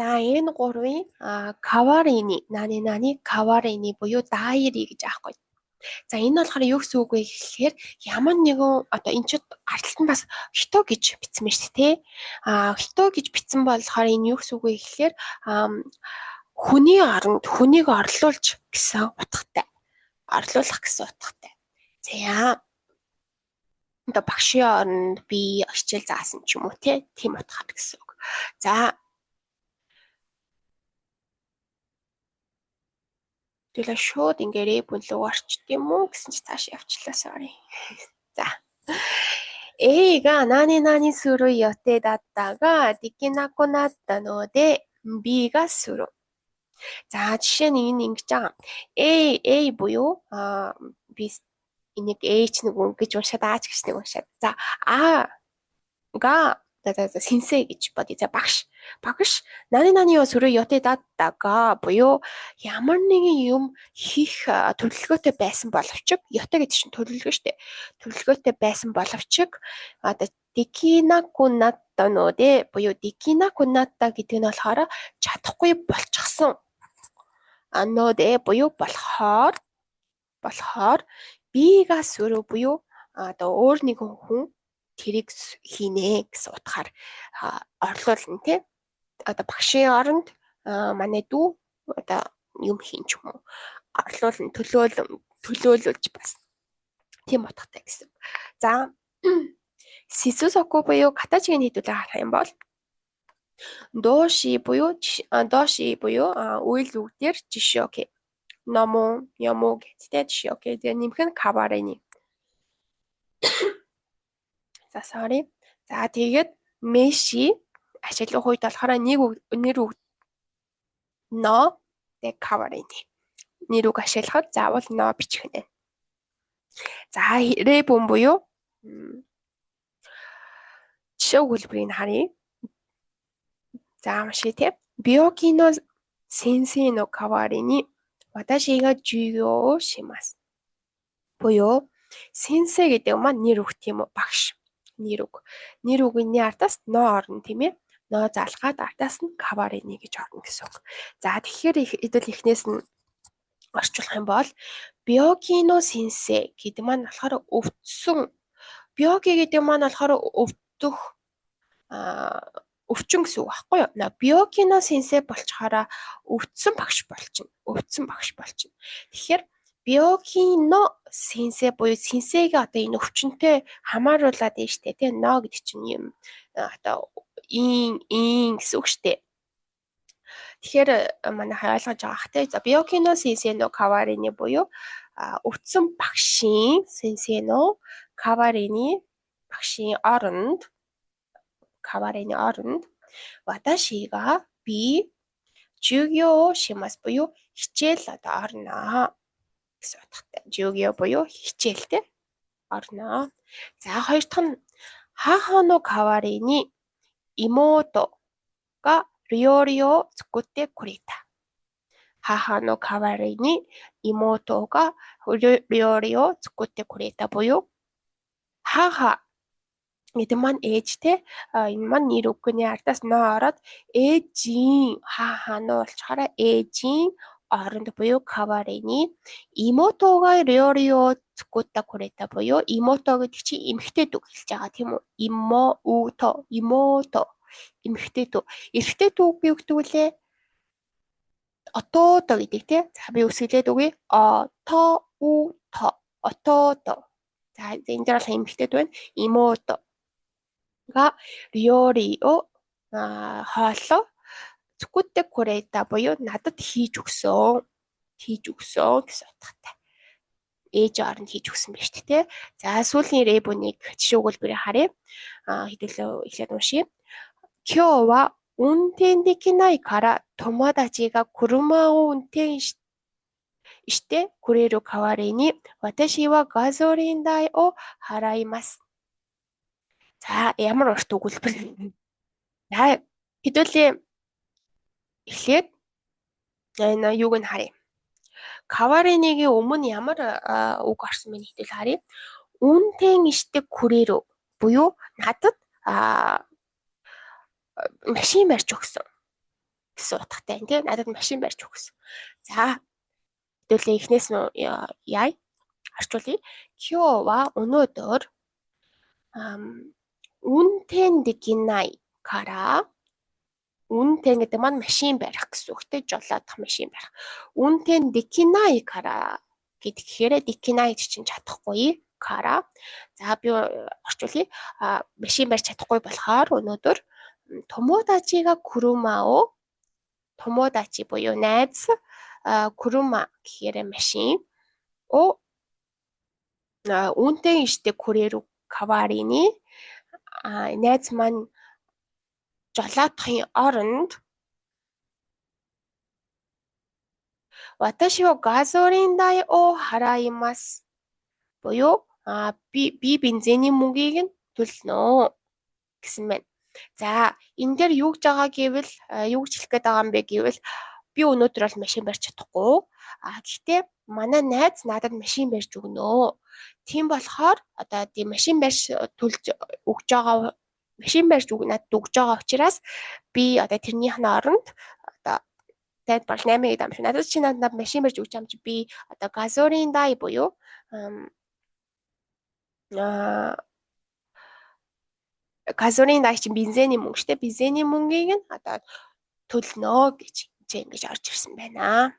За энэ гурвын каварини, нани нани каварини буюу дайри гэж аахгүй. За энэ болохоор юу гэсэн үг вэ гэхээр ямар нэгэн одоо энэ ч ардталт нь бас хито гэж бичсэн байна шүү дээ. Хито гэж бичсэн болохоор энэ юу гэсэн үг вэ гэхээр хүний оронд хүнийг орлуулж гэсэн утгатай. Орлуулах гэсэн утгатай. За одоо багшийн оронд би хичээл заасан ч юм уу те, тийм утгаар гэсэн үг. За Тэгэл шууд ингээ рэбүн лүү орчд юм уу гэсэн чи цааш явчлаа sorry. За. A が何々する予定だったができなくなったので B がする. За жишээ нь энэ ингэж байгаа. A буюу би энийг H нэг үг гэж уншаад А ч гэж нэг уншаад. За А га за сенсей гэж бодъё. За багш. Багш нани нани ёо сөрөө ёте даттага буюу ямар нэгэн юм хийх төлөвлөгөөтэй байсан боловч ёте гэдэг чинь төлөвлөгөө шүү дээ. Төлөвлөгөөтэй байсан боловч одоо дикина кунатта нөө буюу дикина кунатта гэдэг нь болохоор чадахгүй болчихсон. Нөө буюу болохоор бига сөрөө буюу одоо өөр нэгэн хүн тэрийг хийнэ гэсэн утгаар орлуулна тий. Одоо багшийн оронд манай дүү одоо юм хийн ч юм уу орлуулна, төлөөлүүлж бас тийм утгатай гэсэн. За сисусоку буюу катачгийн хэдүүлээ харах юм бол доши буюу үйл үг дээр жишээ окей. Номоо, ямуу гэдтэй жишээ окей. Тэгээ нэмэх нь кабарени. За sorry. За тэгээд меши ашиглах үед болохоор нэг нэр үг но тэг кабарени. Нэр үг ашиглахад заавал но бичих нэ. За рэбүн буюу жишээ өгүүлбэрийг харъя. За уншия те. 病気の先生の代わりに私が授業をします. Буюу сенсей гэдэг маань нэр үг тийм үү? Багш. Нэр үг. Нэр үгний ардаас но орно тийм ээ. Но залгаад ардаас нь каварини гэж орно гэсэн үг. За тэгэхээр хэдүүл эхнээс нь орчуулах юм бол 病気の先生гэдэг маань болохоор өвдсөн. 病気 гэдэг маань болохоор өвдөх өвчин гэсэн үг байхгүй юу? 病気の先生 болчхоороо өвдсөн багш болчихно. Өвдсөн багш болчихно. Тэгэхээр 病気の先生 буюу сенсейгээ одоо энэ өвчнөтэй хамааруулад байна штэ тий. Но гэдэг чинь юм одоо ийн гэсэн үг штэ. Тэгэхээр манай ойлгож байгаа х тий. За 病気の先生の代わりに буюу өвдсөн багшийн 先生の代わりに багшийн оронд 代わりに оронд 私が би 授業をします буюу хичээл одоо орно гэсэн утгатай. 授業 буюу хичээлтэй орно. За хоёр дахь нь 母の代わりに妹が料理を作ってくれた。母の代わりに妹が料理を作ってくれたбуюу хааха гэдэг маань ээжтэй энэ маань нэр үгний ардаас но ороод ээжийн хааха нь болчхоороо ээжийн оронд буюу каварини имотога рёрио цукута курета буюу имото гэдэг чинь эмэгтэй дүү хэлж байгаа тийм үү? Имо уто имото эмэгтэй дүү. Эрэгтэй дүүг би өгдөг үлээ. Отото гэдэг тий. За би үсгэлээд өгье. Ото у то отото. За энэ дээр бол эмэгтэй дүү байна. Имото га риорио хоолоо цукутте курета буюу надад хийж өгсөн. Хийж өгсөн гэсэн утгатай. Ээж оронд хийж өгсөн байж тээ. За сүүлийн рэбүнийг жишээ өгүүлбэрийг харъя. Хэдүүлээ эхлээд уншъя. 今日は運転できないから友達が車を運転してくれる代わりに私はガソリン代を払います。 За ямар урт өгүүлбэр. За хэдүүлээ эхлээд энэ юуг нь харъя. Каваринигийн өмнө ямар үг орсон бэ хэдүүл харъя. Үнтэн ишдэг күрээрөө буюу надад машин барьж өгсөн гэсэн утгатай юм тийм. Надад машин барьж өгсөн. За хэдүүлээ эхнээс нь яа орчуулъя. 今日は өнөөдөр 運転できないから 運転 гэдэг маань машин барих гэсэн үг те, жолоодох машин барих. 運転できないから гэхээр できない чинь чадахгүй から. За би орчуулъя. Машин барьж чадахгүй болохоор өнөөдөр 友達が車を 友達 буюу найз 車 гэхээр машин を 運転してくれる代わりに найз маань жолоодохын оронд 私はガソリン代を払います буюу би бензиний мөнгийг нь төлнө гэсэн байна. За энэ дээр юу гэж байгаа гэвэл юу гэж хэлэх гээд байгаа юм бэ гэвэл би өнөөдөр бол машин барьж чадахгүй. Гэхдээ манай найз надад машин барьж өгнө. Тийм болохоор одоо тийм машин барьж төлж өгч байгаа машин барьж надад өгч байгаа учраас би одоо тэрнийх нь оронд одоо танд бол 8 гэдэг юм шиг. Надад чи надад машин барьж өгч юм чи би одоо ガソリン代 буюу ガソリン代 чинь бензиний мөнгө шүү дээ. Бензиний мөнгийг нь одоо төлнө гэж чи ингэж орж ирсэн байна.